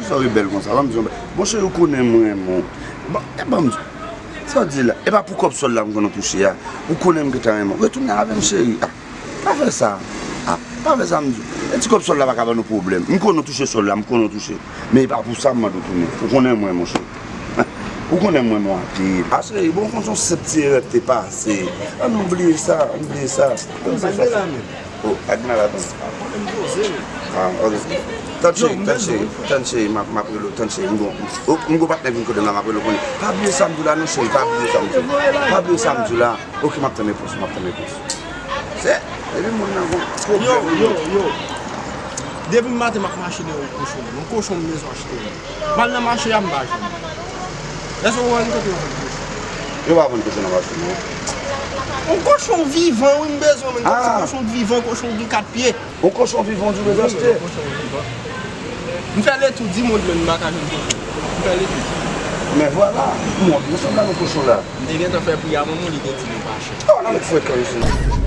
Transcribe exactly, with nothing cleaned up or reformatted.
Sa w rebèl konsa, ban m di w yon bagay. Bon, cheri, ou konnen m renmen w. Bon, e ban m di w. Sa w di la? E pa pou kòb sòl la m konn ou touche a. Ou konnen m gentan renmen w. Retounen avè m, cheri. Ah, pa fè sa. Ah, pa fè sa, m di w. E ti kòb sòl la pa ka ban nou pwoblèm. M konn ou touche sòl la, m konn ou touche. Men e pa pou sa m mande w tounen. Ou konnen m renmen w, cheri. Ou konnen m renmen w anpil. Ah, cheri, bon, konn se yon senp ti erè k te pase. Ann nou bliye sa, ann bliye sa. Ann bliye sa. Oh, Agna la, tann. Ah, ok. Tann cheri, tann cheri, tann cheri, m ap, m ap rele w, tann cheri, m gon, oh, m gon patnè vin kote m la, m ap rele w kounye. Pa bliye sa m di w la non, cheri, pa bliye sa m di w. Pa bliye sa m di w la. Ok, m ap tann repons, m ap tann repons. Se, epi moun nan gon pwoblèm. Yo, yo, yo. Depi maten m ap mache dèyè yon kochon, yon kochon m bezwen achte. M al nan mache a, m pa jwenn. Èske w konprann kote yo vann kochon? Yo pa vann kochon nan mache, non. Yon kochon vivan, wi, m bezwen, men. Ah. Yon kochon vivan, kochon ki gen kat pye. Yon kochon vivan, w di w bezwen achte? Yon kochon vivan. M fè letou, di moun, men m pa ka jwenn kochon. M fè letou. Men vwala, m wè, m sanble ak yon kochon la. M te gentan fè pri a, manman, li te di li pa chè. Oh, nan met frekan isit.